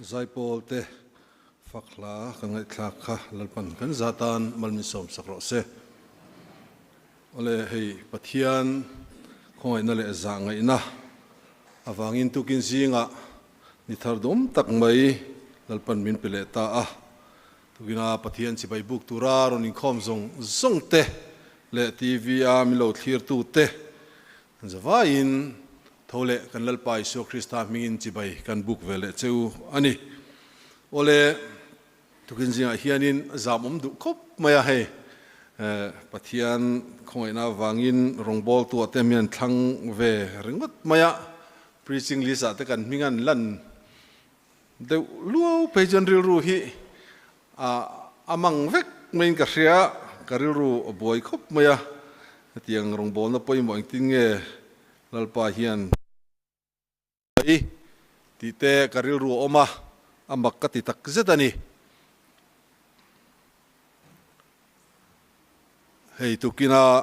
Zaipawl te fak hla kan ngaihthlak kha Lalpan kan za tan mal min sawm sak rawh se. Awle hei Pathian khawngaihna leh zah ngaihna avangin tukin zingah ni thar dawm tak mai Lalpan min pe leh ta a. Tukina Pathian chibai buk tura rawn inkhawm zawng zawng te leh TV a min lo thlirtu te Zavaiin tho leh kan Lalpa Isua Krista hmingin chibai kan buk ve leh che u a ni. Awle, tukin zingah hianin zam awm duh khawp mai a, hei Pathian khawngaihna avangin rawngbawltuah te mian thlang ve ringawt mai a, preaching list ah te kan hming an lan deuh luau phei chuan rilru hi a mang vek maiin ka hria, ka rilru a buai khawp mai a, hetiang rawngbawlna pawimawh engtin nge Lalpa hian mai tih te ka rilru a awm a, a mak ka ti tak zet a ni. Hei tukina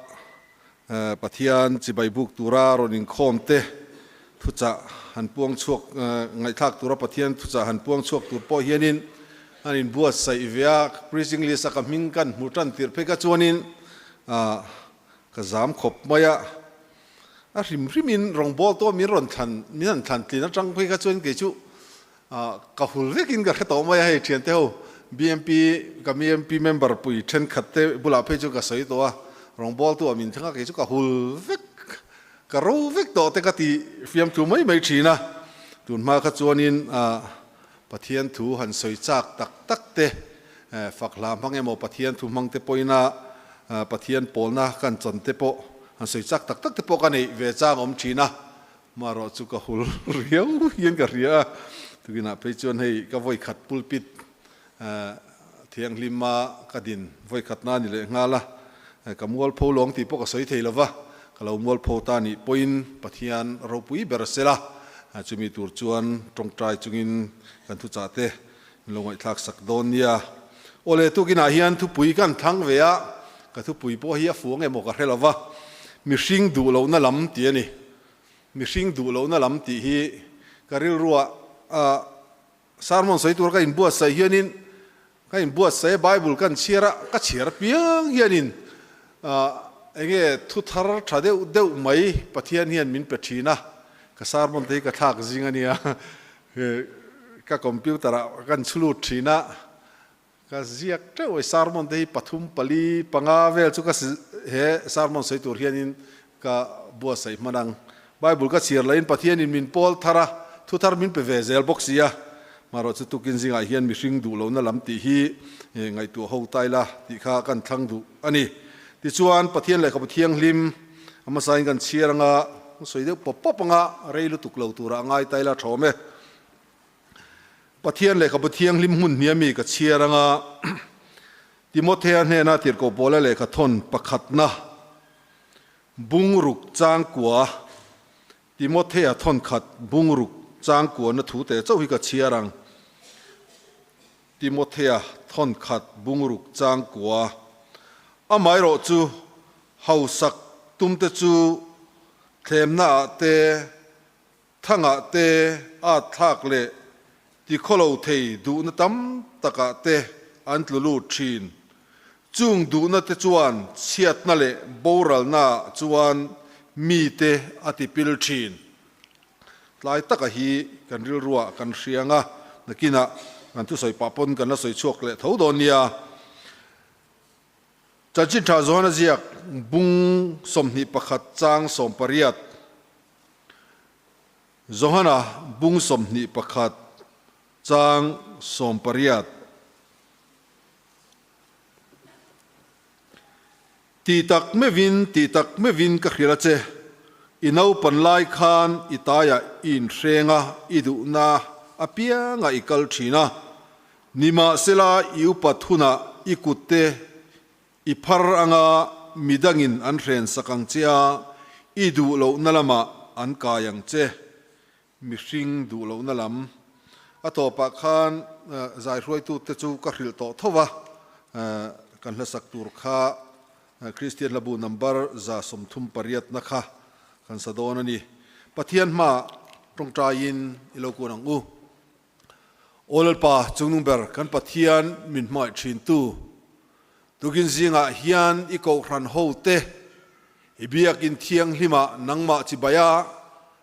Pathian chibai buk tura rawn inkhawm te thuchah han puang chhuak ngaihthlak tura Pathian thuchah han puang chhuak tur pawh hianin an inbuatsaih ve a, preaching list a ka hming kan hmu tan tirh phei kha chuanin ka zam khawp mai a, a hrim hrimin rawngbâwl tawh min rawn thlan min han thlan tlin atang phei kha chuan kei chu Ka hul vekin ka hre tawh mai a, hei thiante ho BMP ka BMP member pui thenkhat te bulah phei chu ka sawi tawh a, rawngbawltu a min thleng a, kei chu ka hul vek, ka ro vek tawh te ka ti fiamthu mai mai thin a, tun hma kha chuanin Pathian thu han sawi chak tak tak te, fak hla hmang emaw Pathian thu hmang te pawhin a Pathian pawlna kan chawn te pawh han sawi chak tak tak te pawh ka neih ve chang awm thin a. Marawh chu ka hul riau hian ka hria a, tukinah phei chuan hei ka vawikhat pulpit thianghlima ka din vawikhatna a ni leh nghal a, ka mualpho lawng tih pawh ka sawi thei lova, ka lo mualpho ta nih pawhin Pathian ropui ber sela, chumi tur chuan tawngtai chungin kan thuchah te min lo ngaihthlak sak dawn nia. Awle tukinah hian thupui kan thlang ve a, ka thupui pawh hi a fuang emaw ka hre lova, mihring duh lohna lam tih a ni. Mihring duh lohna lam tih hi ka rilruah sermon sawi tur ka inbuatsaih hianin ka inbuatsaih a, Bible kan chhiar a, ka chhiar apiang hianin enge thu thar tha deuh deuh mai Pathian hian min pe thin a, ka sermon te hi ka thlak zing a nia, ka computer ah kan chhulut thin a, Ka ziak teuh ai sermon te hi pathum pali panga vel chu ka he sermon sawi tur hianin ka buatsaih hman ang. Bible ka chhiar lahin Pathianin min pawl thar a, thu thar min pe ve zel bawk si a. Marawh chu tukin zingah hian mihring duh lohna lam tih hi ngaihtuah ho tai la tih kha kan thlang duh a ni. Tichuan Pathian lehkhabu thianghlim a hmasain kan chhiar anga sawi deuh pawp pawp anga rei lutuk lo turah a ngai tai la thawm e. Pathian lehkhabu thianghlim hmun hniami ka chhiar anga Timothea hnena tirhkoh Paula lehkha thawn pakhatna bungruk changkua Timothea thawn khat bungruk changkuana thu teh chauh hi ka chhiar ang. Timothea thawn khat bungruk changkua Amaherawh chu hausak tumte chu thlemnaah te Thangah te, at thlak leh tikhawlo thei duhna tam takah te an tlu lut thin. Chung duhna te chuan chhiatna leh boralna chuan mite a tipil thin. Tlai taka hi kan rilruah kan hriang a, nakinah kan thusawi pah pawn kan la sawi chhuak leh tho dawn nia. Chanchin tha Johana ziak bung 21 chang 18. Johana bung 21 chang 18. Tih tak meuhin, tih tak meuhin ka hrilh a che, i naupan lai khan i taiah i inhreng a, i duhna apiangah i kal thin a, nimahsela i upat hunah i kutte I phar anga midangin an hrensak ang che a, i duh lohna lamah an kai ang che. Mihring duh lohna lam. A tawpah khan zaihruaitute chu ka hrilh tawh tho va, kan hlasak tur kha Kristian hlabu number 138 na kha kan sa dawn a ni. Pathian hmaah tawngtaiin i lo kun ang u. Aw Lalpa Chungnung ber kan Pathian min hmangaih thintu, tukin zingah hian i kohhran ho te i biakin thianghlimah nangmah chibaia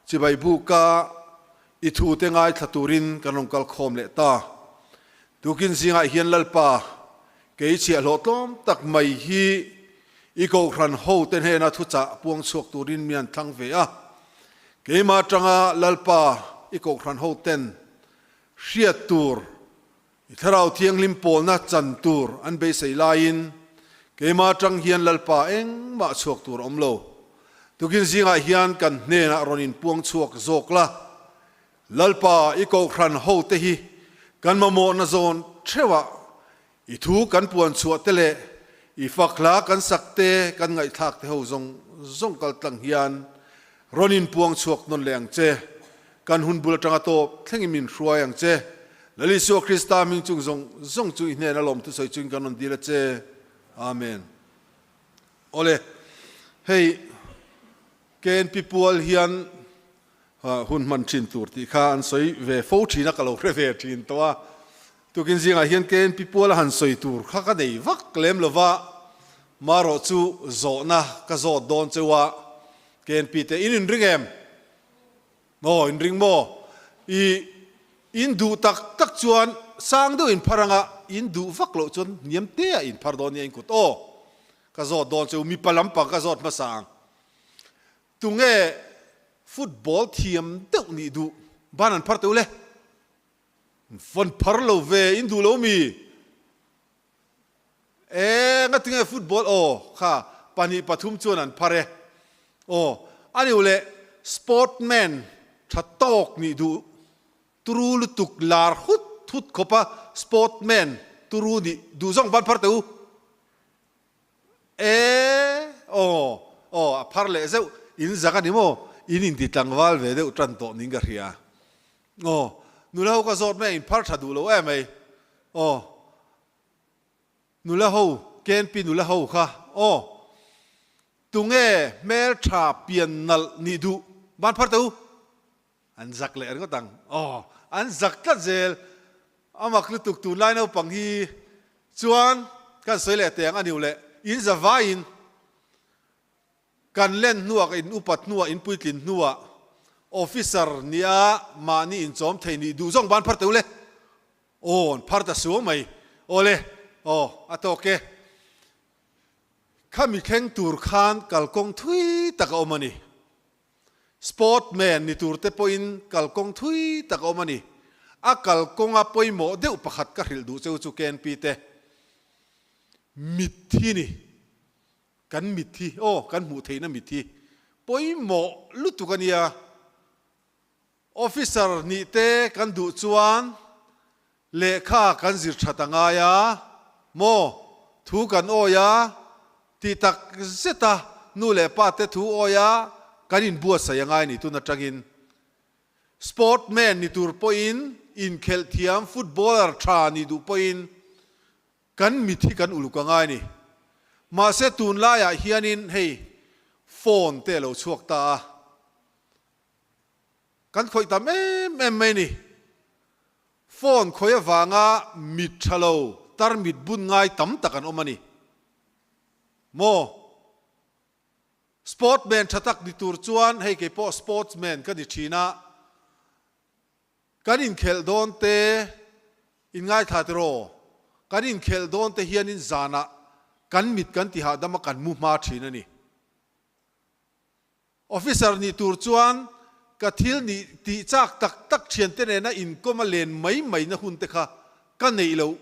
chibai buka i thu te ngaithla turin kan rawn kal khawm leh ta. Tukin zingah hian Lalpa kei chhiahhlawh tlawm tak mai hi i kohhran ho te hnena thuchah puang chhuak turin mi an thlang ve a. Keimah atanga Lalpa i kohhran ho ten Hriat tur, i Thlarau Thianghlim pawlna chan tur an beisei laiin keimah atang hian Lalpa engmah chhuak tur a awm lo. Tukin zingah hian kan hnenah rawn inpuang chhuak zawk la, Lalpa i kohhran hote hi kan mamawhna zawn theuhah i thu kan puan chhuah te leh i fak hla kan sak te kan ngaihthlak te ho zawng zawng kal tlang hian rawn inpuang chhuak nawn leh ang che. Kan hun bul atanga tawp thlengin min hruai ang che. Lal Isua Krista hming chung zawng zawng chu i hnena lawm thusawi chuin kan rawn dil a che. Amen. Awle, hei KNP pual hian hun hman thin tur tih kha an sawi ve fo thin a, ka lo hre ve thin tawh a. Tukin zingah hian KNP pual a han sawi tur kha ka nei vak lem lo va, marawh chu zawhna ka zawt dawn cheu a, KNP te in inring em? Maw in ring maw? I in duh tak tak chuan sang deuh in phar anga in duh vak loh chuan hniam te ah in phar dawn nia in kut aw ka zawt dawn chu mipa lampang ka zawt hmasa ang. Tunge football thiam deuh nih duh ban an phar teuh le? Van phar lo ve in duh lo mi? E ngatinge football aw kha pahnih pathum chuan an phar e aw a ni leh sportman tha tawk nih duh turu lutuk lar hut hut khawp a sportman turu nih duh zawng van phar teh u e aw aw a phar leh zeuh in zak a ni maw in inti tlangval ve deuh tan tawh niin ka hria aw nula ho ka zawt mai a in phar tha duh lo em mai aw. Nula ho, KNP nula ho kha aw. Tunge hmeltha pian nalh nih duh ban phar teh u. An zak leh ringawt ang. Aw, an zak tlat zel. A mak lutuk tunlai naupang hi chuan kan sawi leh teh ang a niu leh in za vaiin kan len hnuah, in upat hnuah, in puitlin hnuah officer nia mahni inchawm thei nih duh zawng ban phar teh u le. Aw, an phar ta suang mai. Aw le, aw, a tawk e. Khami thleng tur khan kalkawng thui tak a awm a ni. Sportman ni tur te pawhin kalkawng thui tak a awm a ni. A kalkawnga pawimawh deuh pakhat ka hrilh duh cheu chu KNP te mitthi ni. Kan mitthi, aw, kan hmuh theihna mitthi pawimawh lutuk a nia. Officer nih te kan duh chuan lehkha kan zir that a ngai a maw? Thu kan awi a, tih tak zet a nu leh pa te thu awi a kan inbuatsaih a ngai ni tun atangin. Sportman ni tur pawhin inkhelh thiam footballer tha nih duh pawhin kan mit hi kan uluk a ngai ni. Mahse tunlaiah hianin hei phone te a lo chhuak ta a. Kan khawih tam em em mai ni. Phone khawih avanga mit tha lo, tarmit bun ngai tam tak an awm a ni. Maw? Sportman tha tak ni tur chuan hei kei pawh sportsman ka ni thin a, kan inkhelh dawn te in ngaithla tiraw? Kan inkhelh dawn te hianin zanah kan mit kan ti hahdam a kan mu hma thin a ni. Officer nih tur chuan ka thil nih tih chak tak tak thiante nena inkawm a len mai mai na hun te kha ka neih loh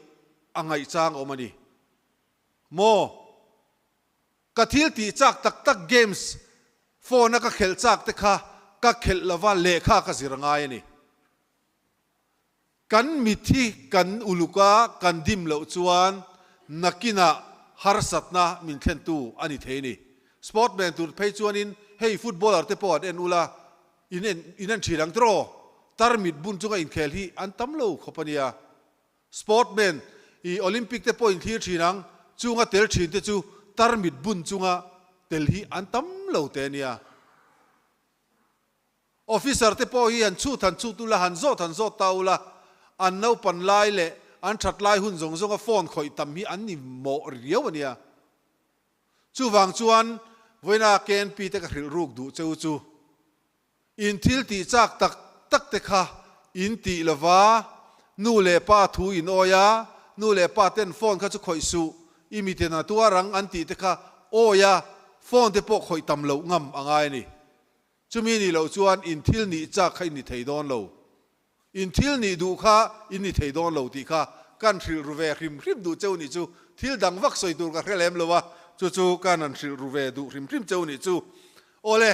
a ngaihchang awm a ni maw? Ka thil tih chak tak tak games phone a ka khelh chak te kha ka khelh lova lehkha ka zir a ngai a ni. Kan mit hi kan uluk a, kan dim loh chuan nakinah harsatna min thlentu a ni thei a ni. Sportman tur phei chuanin hei footballer te pawh an en ula, in en in en thin ang tiraw? Tarmit bun chunga inkhel hi an tam lo khawp a nia. Sportman i Olympic te pawh in thlir thin ang, chunga tel thin te chu tarmit bun chunga tel hi an tam lo teh a nia. Officer te pawh hi han chhut han chhut ula, han zawt han zawt ta ula, An naupan lai leh an that lai hun zawng zawnga phone khawih tam hi an ni mawh riau a nia. Chuvang chuan vawiina KNP te ka hrilh ruk duh cheu chu in thil tih chak tak tak te kha in tih lova nu leh pa thu in awi a, nu leh pa ten phone kha chu khawih suh, i miten a tuar ang an tih te kha awi a, phone te pawh khawih tam loh ngam a ngai a ni. Chumi nih loh chuan in thil nih chak kha in ni thei dawn lo. In thil nih duh kha in ni thei dawn lo tih kha kan hrilh ru ve hrim hrim duh cheu nih chu. Thil dang vak sawi tur ka hre lem lo a, chu chu kan han hrilh ru ve duh hrim hrim cheu nih chu. Awle,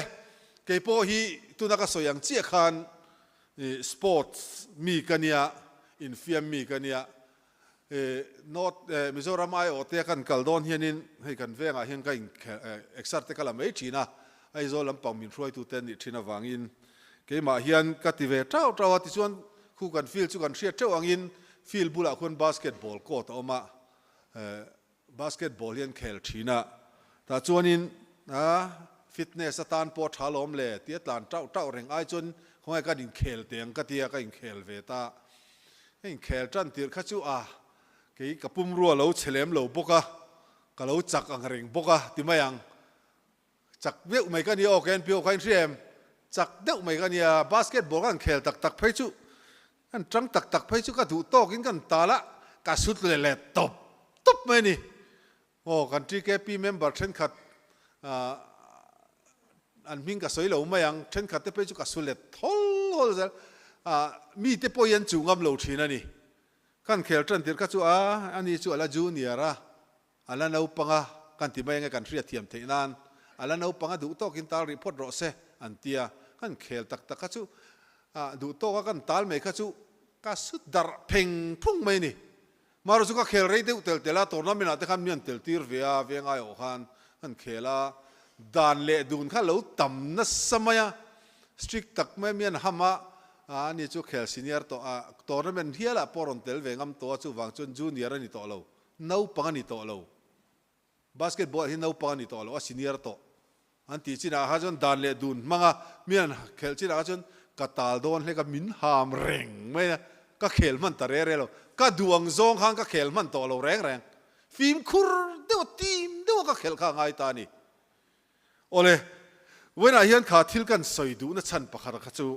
kei pawh hi tuna ka sawi ang chiah khan sports mi ka nia, infiam mi ka nia. North Mizoram aiawh te kan kal dawn hianin hei kan vengah hian ka exer te ka la mai thin a, Aizawl lampang min hruaitute an nih thin avangin keimah hian ka ti ve tau tau a, tichuan khu kan field chu kan hriat teuh angin field bulah khuan basketball court a awm a, basketball hi an khel thin a, tah chuanin fitness atan pawh tha lawm le tia tlan tauh tauh reng ai chuan khawngaih kan inkhel teh ang ka tia ka inkhel ve ta. Ka inkhel tan tirh kha chu a, kei ka pumrua lo che lem lo bawk a, ka lo chak ang reng bawk a ti mai ang. Chak deuh mai ka nia aw KNP ho kha inhria em? Chak deuh mai ka nia, basketball ka han khel tak tak phei chu, ka han tang tak tak phei chu ka duh tawkin ka han tal a, ka sut leh leh tawp tawp mai a ni. Aw kan TKP member thenkhat an hming ka sawi lo mai ang, thenkhat te phei chu ka su let thawl hawl zel, mi te pawh hi an chuh ngam lo thin a ni. Kan khel tan tirh kha chu a, ani chu a la junior a, a la naupang a, kan ti mai ange kan hriat thiam theih nan, a la naupang a duh tawkin tal rih phawt rawh se an ti a, kan khel tak tak kha chu duh tawka kan tal mai kha chu ka su darh pheng phung mai a ni. Maru chu ka khel rei deuh tel tel a, tournament ah te khan mi an tel tir ve a, veng aiawh khan an khel a, dan leh dun kha lo tam nasa mai a, strict tak mai mi an ham a, ani chu khel senior tawh a, tournament hial ah pawh rawn tel ve ngam tawh a, chuvang chuan junior a ni tawh lo, naupang a ni tawh lo. Basketball hi naupang a ni tawh lo, a senior tawh an tih chinah kha chuan dan leh dun hmanga mi an khelh chinah kha chuan ka tal dawn hlek a, min ham reng mai a, ka khel hman ta re re lo, ka duh ang zawng khan ka khel hman tawh lo reng reng, fimkhur deuh a tim deuh a ka khelh kha a ngai ta a ni. Awle, vawiinah hian kha thil kan sawi duhna chhan pakhat kha chu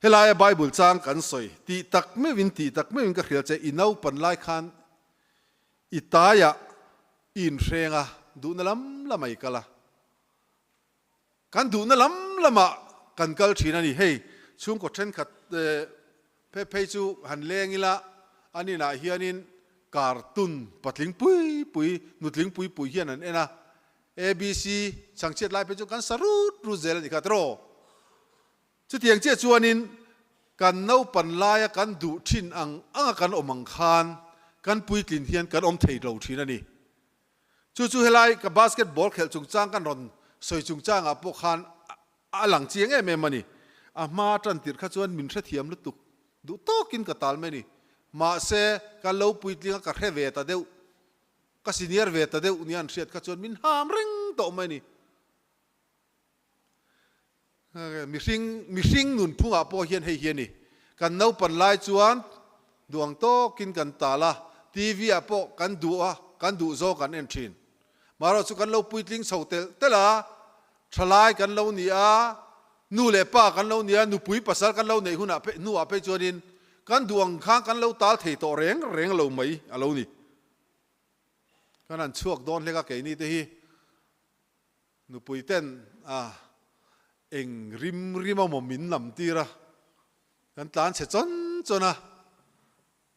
helaia Bible chang kan sawi tih tak meuhin tih tak meuhin ka hria che, i naupan lai khan I taiah i inhreng a, duhna lam lamah i kal a. Kan duhna lam lamah kan kal thin a ni. Hei, chhungkaw thenkhat phei phei chu han leng ila, an inah hianin cartoon patling pui pui, nutling pui pui hian an en a. ABC chhangchhiat lai phei chu kan sa rut rut zel a ni kha tiraw? Chutiang chiah chuanin kan naupan laia kan duh thin ang anga kan awm ang khan kan puitlin hian kan awm thei lo thin a ni. Chu chu helai ka basketball khelh chungchang kan rawn sawi chungchangah pawh khan a lang chiang em em a ni. A hma tan tirh kha chuan min hrethiam lutuk duh tawkin ka tal mai a ni. Mahse, ka lo puitlinga ka hre ve ta deuh, ka senior ve ta deuh nia an hriat kha chuan min ham reng tawh mai a ni. Mihring mihring nunphungah pawh hian hei hi a ni. Kan naupan lai chuan duang tawkin kan tal a, TV ah pawh kan duh a, kan duh zawng kan en thin. Marawh chu kan lo puitling chho telh telh a, thalai kan lo ni a, nu leh pa kan lo ni a, nupui pasal kan lo neih hunah phei hnuah phei chuanin kan duh ang khan kan lo tal thei tawh reng reng lo mai a lo ni. Kan han chhuak dawn hlek a keini te hi. Nupui ten a eng rim rim a maw min lam tir a, kan tlan chhe chawn chawn a,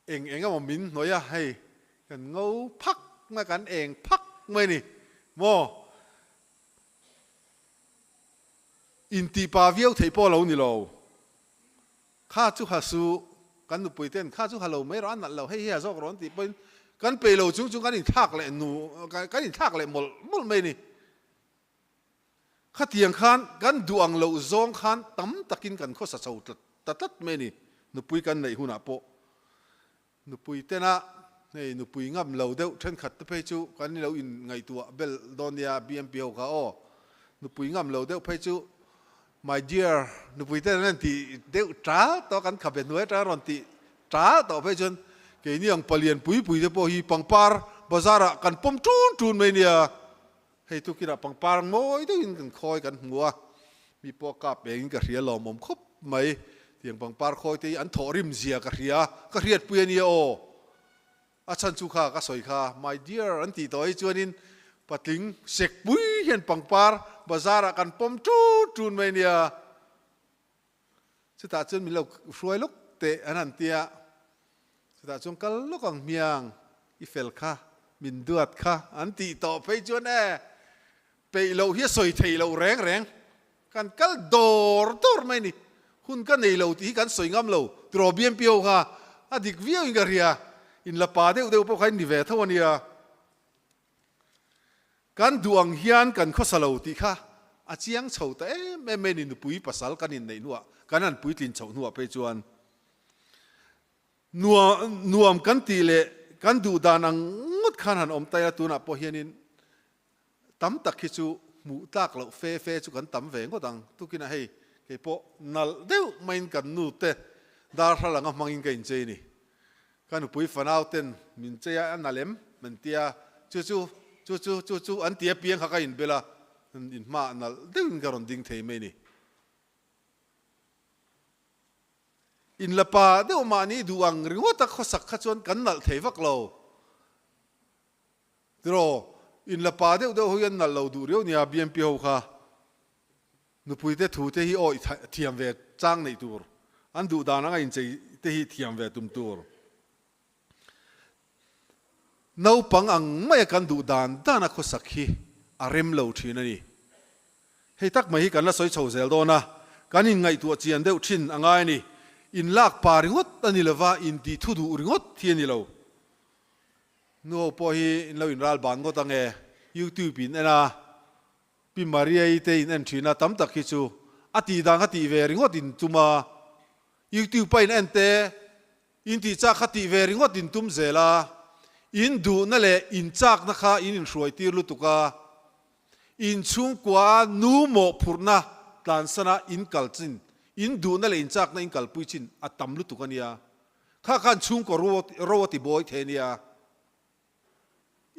eng eng emaw min hnawih a, hei kan ngo phak mai a, kan eng phak mai a ni maw? Intihpa viau theih pawh a lo ni lo. Kha chu ha su, kan nupui ten kha chu ha lo mai rawh, a nalh lo, hei hi ha zawk rawh an tih pawhin kan peih lo chung chung kan inthlak leh nu, kan inthlak leh mawlh mawlh mai a ni. Khatiang khan kan duh ang loh zawng khan tam takin kan khawsa chho ta tlat mai a ni, nupui kan neih hunah pawh. Nupui tena hei nupui ngam lo deuh thenkhat te phei chu kan lo in ngaihtuah bel dawn nia BMP ho kha aw. Nupui ngam lo deuh phei chu my dear nupui ten an rawn ti deuh tal tawh a kan khabe hnuai atanga rawn ti Ṭal tawh phei chuan keini ang palian pui pui te pawh hi pangpar bazar ah kan pawm ṭun ṭun mai nia. Hei tukinah pangpar mawi deuhin kan khawi kan hmu a, mi pawh kap engin ka hria lawmawm khawp mai. Tiang pangpar khawi te hi an thawhrim zia ka hria, ka hriatpui a nia aw. A chhan chu kha ka sawi kha, my dear an tih tawh hi chuanin patling sek pui hian pangpar bazar ah kan pawm ṭun ṭun mai nia. Chutah chuan min lo hruai lawk teh an han tia, chutah chuan kal lawk ang hmiang i fel kha, min duat kha an tih tawh phei chuan e peih loh hi a sawi thei loh reng reng, kan kal dawr dawr mai ni, hun ka nei lo tih hi kan sawi ngam lo tiraw BMPO kha a dik viau in ka hria, in la pa deuh deuh pawh kha in ni ve tho a nia. Kan duh ang hian kan khawsa lo tih kha a chiang chho ta em em mai ni, nupui pasal kan inneih hnuah, kan han puitlin chhoh hnuah phei chuan nuam kan tih leh kan duh dan ang ngawt khan han awm ta ila tunah pawh hianin tam tak hi chu hmuh tlak loh fe fe chu kan tam ve ngawt ang. Tukinah hei kei pawh nalh deuh maiin kan nute darthlalang a hmangin ka inchei a ni. Ka nupui fanau ten min chei a, a na lem an tia, chu chu, chu chu, chu chu an ti apiang kha ka inbel a, inhma nalh deuhin ka rawn ding thei mai ni. Inla pa deuh mahni duh ang ringawt a khawsak kha chuan kan nalh thei vak lo. Tiraw, inla pa deuh deuh ho hian nalh lo duh riau nia BMP ho kha. Nupuite thu te hi awih thiam ve chang neih tur, an duh dan anga inchei te hi thiam ve tum tur. Naupang ang maia kan duh dan dana khawsak hi a rem lo thin a ni. Hei tak mai hi kan la sawi chho zel dawn a, kan inngaihtuah chian deuh thin a ngai a ni. Inlak pa ringawt a ni lova, intih thu duh ringawt hi a ni lo. Nuho pawh hi in lo inral ban ngawt ange, YouTube in en a, Pi Maria-i te in en thin a, tam tak hi chu a tih dan kha tih ve ringawt in tum a, YouTube a in en te in tih chak kha tih ve ringawt in tum zel a, in duhna leh in chakna kha in inhruai tir lutuk a, in chhungkua a nu mawhphurhna tlansana in kal chin, in duhna leh in chakna in kalpui chin a tam lutuk a nia, kha khan chhungkaw ro a ti bawi thei a nia.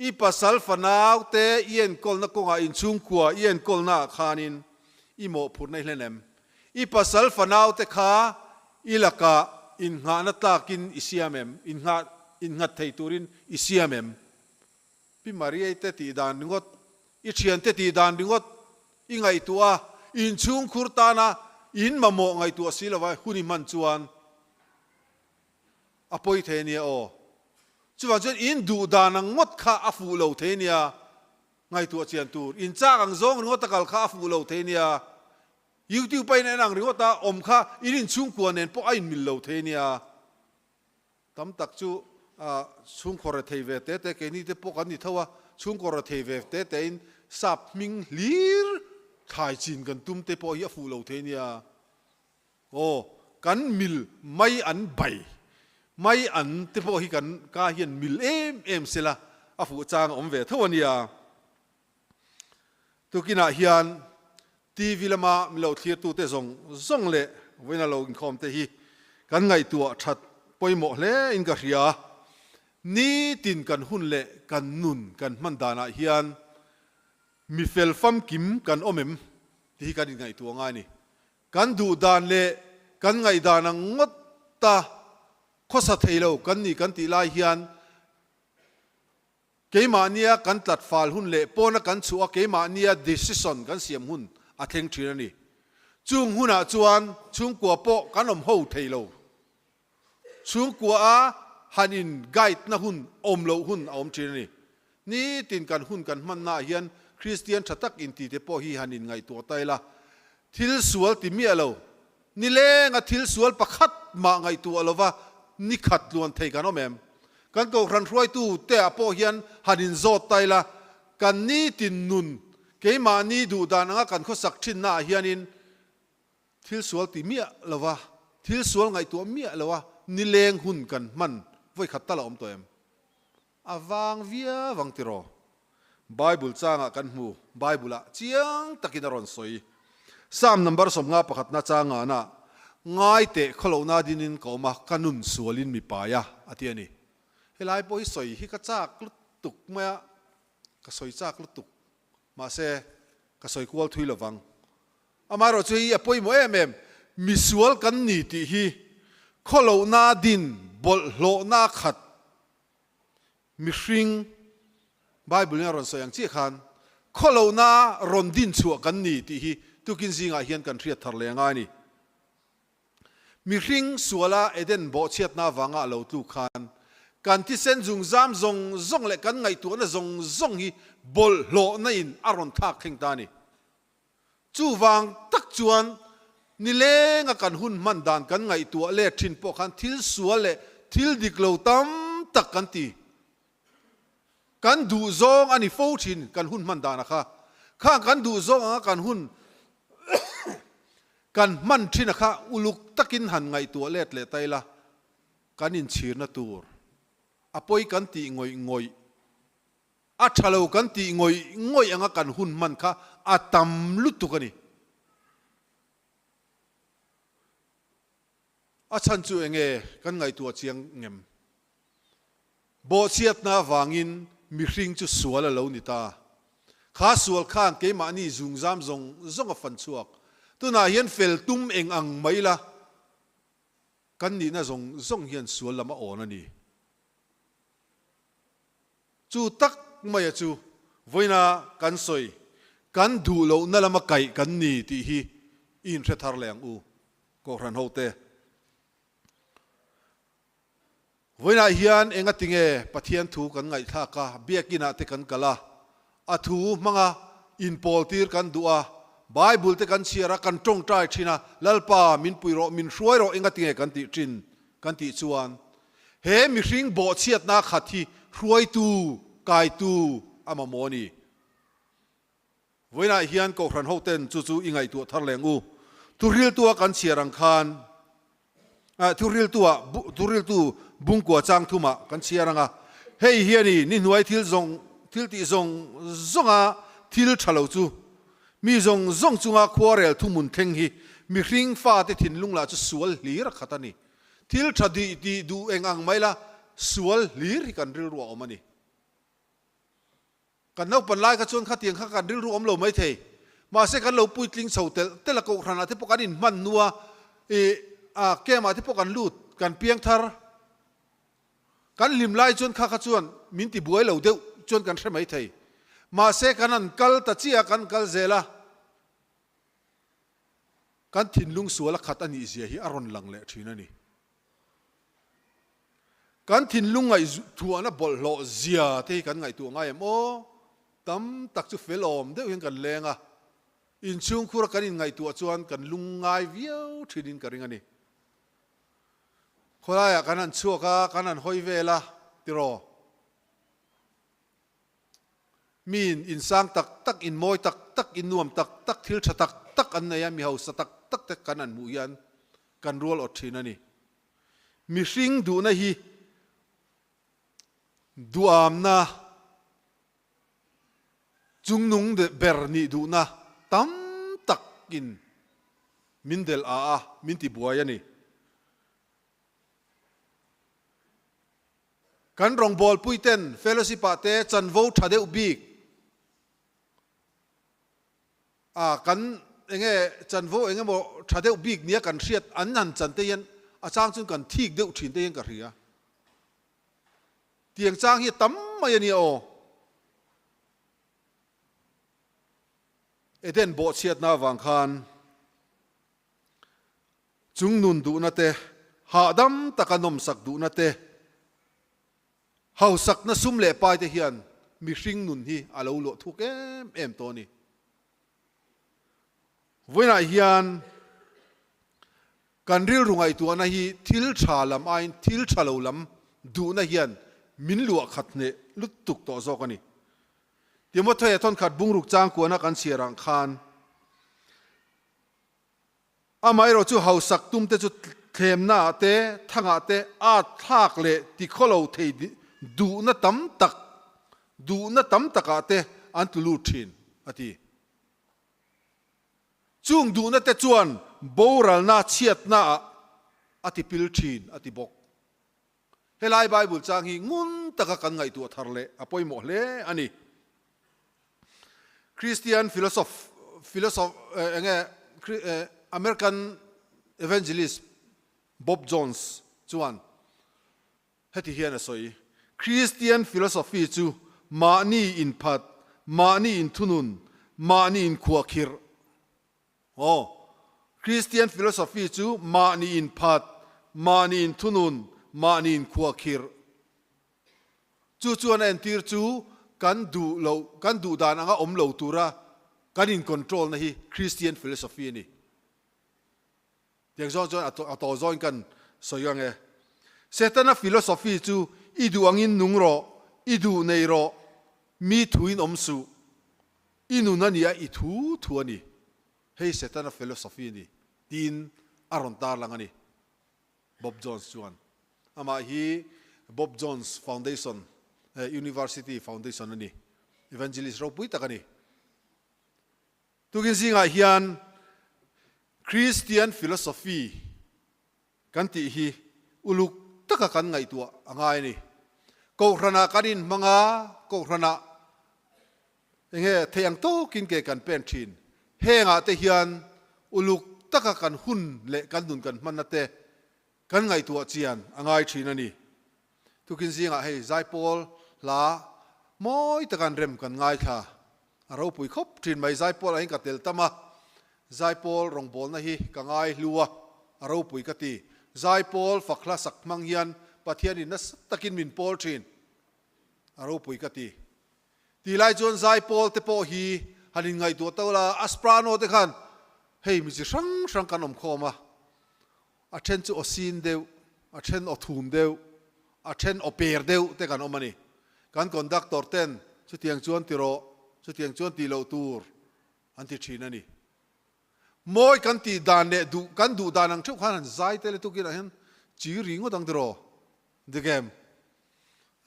I pasal fanau te i enkawlna kawngah inchhungkua i enkawlna ah khanin i mawhphurhna i hlen em? I pasal fanau te kha i lakah innghahna tlakin i siam em? Innghah innghat thei turin i siam em? Pi Mariai te tih dan ringawt, i thiante tih dan ringawt i ngaihtuah a, inchhungkhur tana in mamawh ngaihtuah si lova hun i hman chuan A pawi thei ania aw. Chuvang chuan in duh dan ang ngawt kha a fuh lo thei ania, ngaihtuah chian tur. In chak ang zawng ringawt a kal kha a fuh lo thei ania, YouTube a in en ang ringawt a awm kha in inchhungkua nen pawh a inmil lo thei ania. Tam tak chu chhungkaw rethei ve te te keini te pawh kan ni tho a, chhungkaw rethei ve te te in sap hming hlir thlai chin kan tum te pawh hi a fuh lo thei ania. Aw, kan mil mai an bai mai an te pawh hi kan ka hian mil em em sela a fuh chang a awm ve tho a nia. Tukinah hian TV lama min lo thlirtute zawng zawng leh vawiina lo inkhawm te hi kan ngaihtuah that pawimawh hle in ka hria. Nitin kan hun leh kan nun kan hman danah hian mi fel famkim kan awm em tih hi kan inngaihtuah ngai a ni. Kan duh dan leh kan ngaihdan ang ngawta khawsa thei lo kan ni kan tih lai hian keimahnia kan tlat fal hun leh pawna kan chhuah a keimahnia decision kan siam hun a thleng thin a ni. Chung hunah chuan chhungkua pawh kan awm ho thei lo. Chhungkua a han in guide na hun awm loh hun a awm thin a ni. Nitin kan hun kan hmanna ah hian Kristian tha tak inti te pawh hi han in ngaihtuah ta ila, thil sual ti miah lo, nilenga thil sual pakhat mah ngaihtuah lova ni khat tluan thei kan awm em? Kan kohhran hruaitu te ah pawh hian han in zawt ta ila, kan nitin nun keimahni duhdan anga kan khawsak thinna ah hianin Thil sual ti miah lova, thil sual ngaihtuah miah loa nileng hun kan hman vawikhat tal a awm tawh em? A vang viau ang tiraw? Bible changah kan hmu, Bible-ah chiang takin a rawn sawi. Psalm number 51 na changana. Ngai teh khawlohna dinin ka awm a, ka nun sualin mi pai a, a ti a ni. Helai pawh hi sawi hi ka chak lutuk mai a, ka sawi chak lutuk. Mahse, ka sawi kual thui lovang. Amaherawhchu hei hi a pawimawh em em, misual kan ni tih hi khawlohna din bawlhhlawhna khat mihring Bible in a rawn sawi ang chiah khan khawlohna rawn din chhuah kan ni tih hi tukin zingah hian kan hriat thar leh angai a ni. Mihring suala Eden bawhchhiatna avanga a lo tluk khan kan thisen zungzam zawng zawng leh kan ngaihtuahna zawng zawng hi bawlhhlawhna in a rawn thlak thleng ta a ni. Chuvang tak chuan nilenga kan hun hman dan kan ngaihtuah let thin pawh khan thil sual leh thil dik lo tam tak kan ti. Kan duh zawng a ni fo thin kan hun hman dana kha. Khang kan duh zawng anga kan hun kan hman thin a kha uluk takin han ngaihtuah let leh ta ila kan inchhirna tur a pawi kan tih ngawih ngawih A tha lo kan tih ngawih ngawih anga kan hun hman kha a tam lutuk a ni. A chhan chu enge kan ngaihtuah chiang ngem? Bawhchhiatna avangin mihring chu sual a lo ni ta. Kha sual khan keimahni zungzam zawng zawng a fan chhuak. Tunah hian fel tum eng ang mai la kan nihna zawng zawng hian sual lam a awn a ni. Chu tak maia chu vawiina kan sawi, kan duh lohna lama kaih kan ni tih hi i inhre thar leh ang u, Kohhran hote. Vawiinah hian engatinge Pathian thu kan ngaihthlak a, biakinah te kan kal a, a thu hmanga inpawltir kan duh a, Bible te kan chhiar a, kan tawngtai thin a, Lalpa min pui rawh, min hruai rawh engatinge kan tih thin kan tih chuan He mihring bawhchhiatna khat hi hruaitu, kaitu a mamawh a ni. Vawiinah hian Kohhran hoten chu chu i ngaihtuah thar leng u. Thuhriltua kan chhiar ang khan, Thuhriltua, Thuhriltu bungkua chang thumah kan chhiar ang a, hei hi a ni, ni hnuai thil zawng, thil tih zawng zawnga thil tha lo chu, mi zawng zawng chunga khuarel thuhmun thleng hi mihring fate thinlung lah chu sual hlir a khat a ni. Thil tha dih tih duh eng ang mai la, sual hlir hi kan rilru a awm a ni. Kan naupan lai kha chuan khatiang kha kan rilru awm lo mai thei. Mahse kan lo puitling chho telh telh a, kohhranah te pawh kan inhman hnua ih a camp ah te pawh kan lut, kan piang thar. Kan hlim lai chuan kha kha chuan min ti buai lo deuh chuan kan hre mai thei. Mahse kan han kal ta chiah a, kan kal zel a. Kan thinlung sual a khat a nih zia hi a rawn lang leh thin a ni. Kan thinlung ngaihtuahna bawlhhlawh zia te hi kan ngaihtuah ngai em aw? Tam tak chu fel awm deuh hian kan leng a, inchhungkhur a kan inngaihtuah chuan kan lung ngai viau thinin ka ring a ni. Khawlaiah kan han chhuak a, kan han hawi vel a, tiraw? Miin insang tak tak, inmawi tak tak, innuam tak tak, thil tha tak tak an nei a, mi hausa tak tak te kan an hmuh hian kan rual awt thin a ni. Mihring duhna hi duamna chungnung ber nih duhna tam takin min delh a a, min tibuai a ni. Kan rawngbawlpui ten fellowship ah te chanvo tha deuh bik a kan enge chanvo eng emaw tha deuh bik nia kan hriat an han chan te hian a chang chuan kan thik deuh thin te hian ka hria. Tiang chang hi a tam mai a nia aw. Eden bawhchhiatna avang khan Chung nun duhna te, hahdam taka nawmsak duhna te, hausakna sum leh pai te hian mihring nun hi a lo luah thuk em em tawh a ni. Vawiinah hian kan rilru ngaihtuahna hi thil tha lam aiin thil tha lo lam duhna hian min luah khat hneh lutuk tawh zawk a ni. Timothea thawnkhat bungruk changkuana kan chhiar ang khan, Amaherawh chu hausak tumte chu thlemnaah te, thangah te, at thlak leh tikhawlo thei duhna tam tak, duhna tam takah te an tlu lut thin, a ti. Chung duhna te chuan boralna chhiatnaah a tipil thin a ti bawk. Helai Bible chang hi ngun taka kan ngaihtuah thar leh a pawimawh hle a ni. Christian philosoph philosoph enge American evangelist Bob Jones chuan heti hian a sawi, Christian philosophy chu mahni inphat, mahni inthunun, mahni inkhuahkhirh Aw, Kristian philosophy chu mahni inphat, mahni inthunun, mahni inkhuahkhirh. Chu chuan a entir chu kan duh loh, kan duh dan anga awm lo tura kan in-control na hi Kristian philosophy a ni. Tiang zawng chuan a taw zawngin kan sawi ang e. Setana philosophy chu i duh angin nung rawh, i duh nei rawh, mi thuin awm suh. I nun a nia i thu thu a ni. Hei Setana philosophy a ni, tiin a rawn tarlang a ni. Bob Jones chuan. Amah hi Bob Jones Foundation, University Foundation a ni. Evangelist ropui tak a ni. Tukin zingah hian Christian philosophy kan tih hi uluk taka kan ngaihtuah a ngai a ni. Kohhranah kan inhmang a, kohhranah enge theih ang tawkin ke kan pen thin. Hengah te hian uluk taka kan hun leh kan nun kan hmanna te kan ngaihtuah chian a ngai thin a ni. Tukin zingah hei Zaipawl hla mawi taka an rem kan ngaithla a ropui khawp thin mai. Zaipawl ah hian ka tel tam a, Zaipawl rawngbawlna hi ka ngai hlu a, a ropui ka ti. Zaipawl fak hla sak hmang hian Pathianin nasa takin min pawl thin, a ropui ka ti. Tih lai chuan Zaipawl te pawh hi han inngaihtuah to la, a Soprano te khan hei mi chi hrang hrang kan awm khawm a, A then chu aw sin deuh, a then aw thum deuh, a then aw per deuh te kan awm a ni. Kan conductor ten chutiang chuan ti rawh, chutiang chuan tih loh tur an ti thin a ni. Mawi kan tih dan leh duh kan duh dan ang theuh khan han zai te lutuk inah hian chi ri ngawt ang tiraw? Dik em?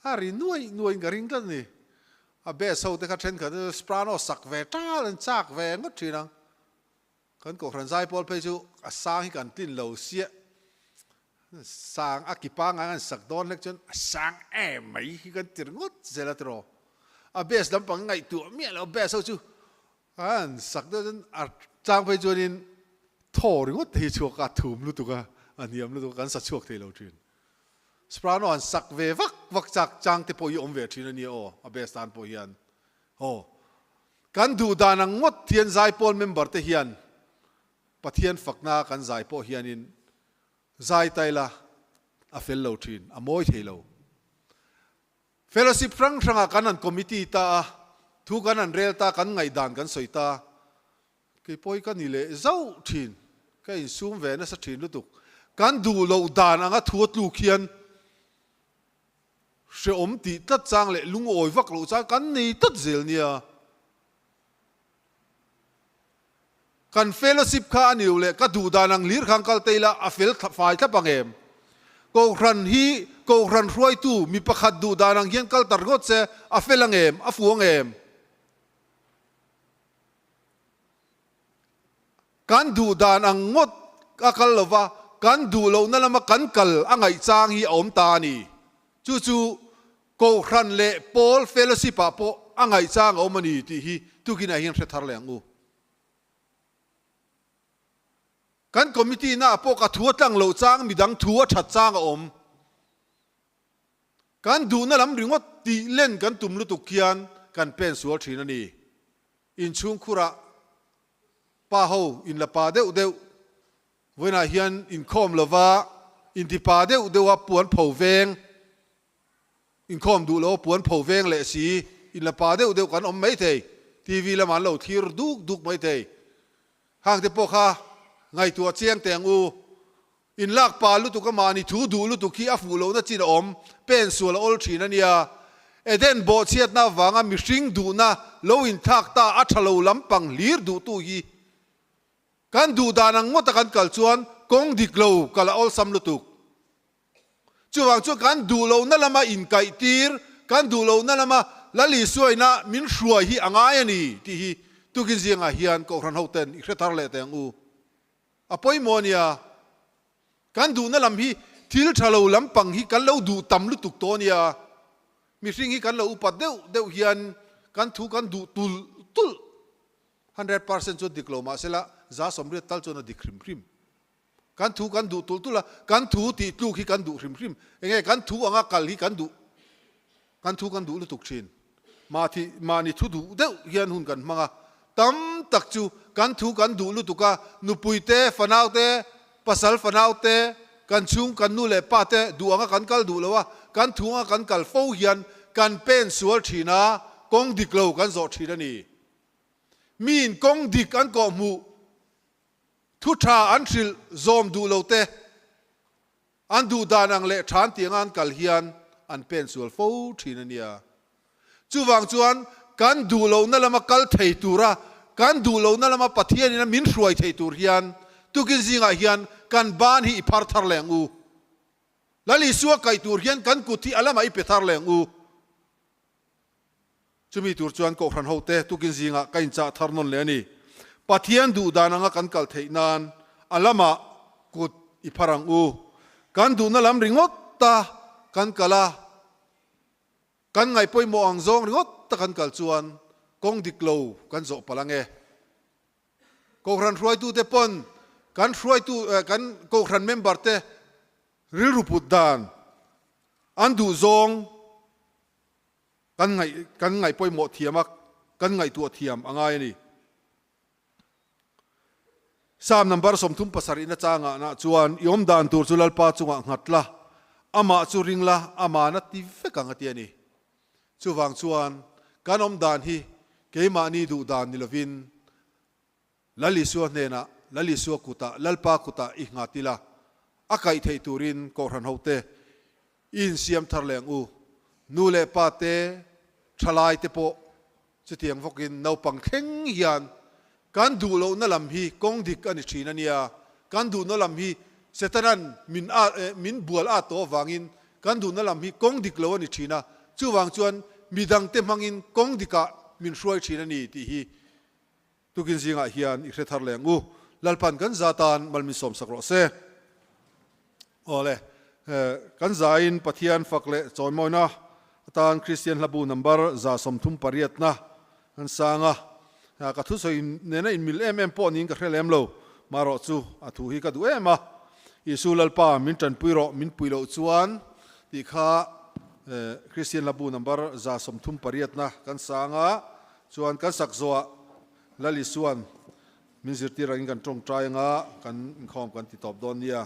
A ri nuai nuaiin ka ring tlat a ni. A bass ho te kha thenkhat soprano sak ve tal an chak ve ngawt thin ang. Kan Kohhran zaipawl phei chu a sang hi kan tlin lo siah. Sang a ki pangngai an sak dawn hlek chuan a sang em mai hi kan ti ringawt zel a tiraw. A bass lampang ngaihtuah miah lo bass ho chu an sak deuh chuan a chang phei chuanin thaw ringawt te hi chhuak a thum lutuk a, a hniam lutuk a kan sa chhuak thei lo thin. Soprano an sak ve vak vak chak chang te pawh hi awm ve thin a nia aw a bass tan pawh hian aw. Kan duh dan ang ngawt hian zaipawl member te hian Pathian fakna kan zai pawh hianin zai ta ila a fel lo thin, a mawi thei lo. Fellowship hrang hrangah kan han committee ta a, thu kan han rel ta, kan ngaihdan kan sawi ta, kei pawh hi ka ni leh zauh thin, ka insum ve nasa thin lutuk. Kan duh loh dan anga thu a tluk hian Hreawm tih tlat chang leh lungawi vak loh chang kan nei tlat zel nia. Kan fellowship kha a niu leh ka duh dan ang hlir khan kal te ila a fel fai thlap ang em? Kohhran hi Kohhran hruaitu mi pakhat duh dan ang hian kal tar ngawt se a fel ang em? A fuh ang em? Kan duh dan ang ngawt a kal lo va, kan duh lohna lama kan kal a ngaih chang hi a awm ta a ni. Chu chu Kohhran leh Pawl Fellowship ah pawh a ngaih chang a awm a ni tih hi tukinah hian hre thar leh ang u. Kan committee naah pawh ka thu a tlang loh chang midang thu a that chang a awm. Kan duhna lam ringawt tih len kan tum lutuk hian kan pen sual thin a ni. Inchhungkhurah pa ho inla pa deuh deuh, vawiinah hian inkhawm lova inti pa deuh deuha puan pho veng, inkhawm duh loa puan pho veng leh si inla pa deuh deuh kan awm maithei, TV lamah an lo thlir duk duk maithei. Hangte pawh kha ngaihtuah chiang teh ang u. Inlak pa lutuk a mahni thu duh lutuk hi a fuh lohna chin a awm, pen sual a awl thin a nia. Eden bawhchhiatna avanga mihring duhna lo inthlak ta a tha lo lampang hlir duhtu hi kan duh dan ang ngawta kan kal chuan kawng dik lo kal a awlsam lutuk. Chuvang chuan kan duh lohna lama inkaih tir, kan duh lohna lama Lal Isuaina min hruai hi a ngai a ni tih hi tukin zingah hian Kohhran hoten i hre thar leh teh ang u. A pawimawh a nia. Kan duhna lam hi thil tha lo lampang hi kan lo duh tam lutuk tawh a nia. Mihring hi kan lo upat deuh deuh hian kan thu kan duh tulh tulh. 100% chuan dik lo mahsela 180 tal chuan a dik hrim hrim. Kan thu kan duh tulh tulh a, kan thu tih tluk hi kan duh hrim hrim. Enge kan thu anga kal hi kan duh, kan thu kan duh lutuk thin. Mahthi, mahni thu duh deuh hian hun kan hmang a, tam tak chu kan thu kan duh lutuk a, nupui te, fanau te, pasal fanau te, kan chhung kan nu leh pa te duh anga kan kal duh lo a, kan thu anga kan kal fo hian kan pen sual thin a, kawng dik lo kan zawh thin a ni. Miin kawng dik an kawhhmuh. Thu tha an hrilh zawm duh lo te, an duh dan ang leh than tianga an kal hian an pen sual fo thin a nia. Chuvang chuan kan duh lohna lama kal thei tura, kan duh lohna lama Pathianin a min hruai thei tur hian tukin zingah hian kan ban hi i phar thar leh ang u. Lal Isua kaih tur hian kan kut hi a lamah i pe thar leh ang u. Chumi tur chuan Kohhran hote tukin zingah ka inchah thar nawn leh a ni. Pathian duh dan anga kan kal theih nan a lamah kut i phar ang u. Kan duhna lam ringawt ta kan kal a, kan ngaih pawimawh ang zawng ringawt ta kan kal chuan kawng dik lo kan zawh palh ang e. Kohhran hruaitute pawn kan hruaitu kan Kohhran member te rilru put dan an duh zawng Kan ngaih kan ngaih pawimawh thiam a, kan ngaihtuah thiam a ngai a ni. Psalm number 37 na changah nah chuan i awm dan tur chu Lalpa chungah nghat la, amah chu ring la, aman a ti vek ang a ti a ni. Chuvang chuan kan awm dan hi keimahni duh dan ni lovin Lal Isua hnenah, Lal Isua kutah, Lalpa kutah i nghat ila, a kaih theih turin Kohhran hote i insiam thar leh ang u. Nu leh pa te, thalai te pawh chutiang vawkin naupang thleng hian kan duh lohna lam hi kawng dik a ni thin a nia. Kan duhna lam hi Setanan min a min bual at tawh avangin kan duhna lam hi kawng dik lo a ni thin a, chuvang chuan midangte hmangin kawng dikah min hruai thin a ni tih hi Tukin zingah hian i hre thar leh ang u. Lalpan kan za tan mal min sawmsak rawh se. Awle, kan zain Pathian fak leh chawimawina atan Kristian hlabu number 138 na kan sang a. Ka thusawi nena inmil em em pawh niin ka hre lem lo. Marawh chu a thu hi ka duh em a. Isu Lalpa min tanpui rawh, min pui loh chuan tih kha Kristian hlabu number 138 na kan sang a. Chuan kan sak zawhah Lal Isua'n min zirtir angin kan tawngtai anga kan inkhawm kan ti tawp dawn nia.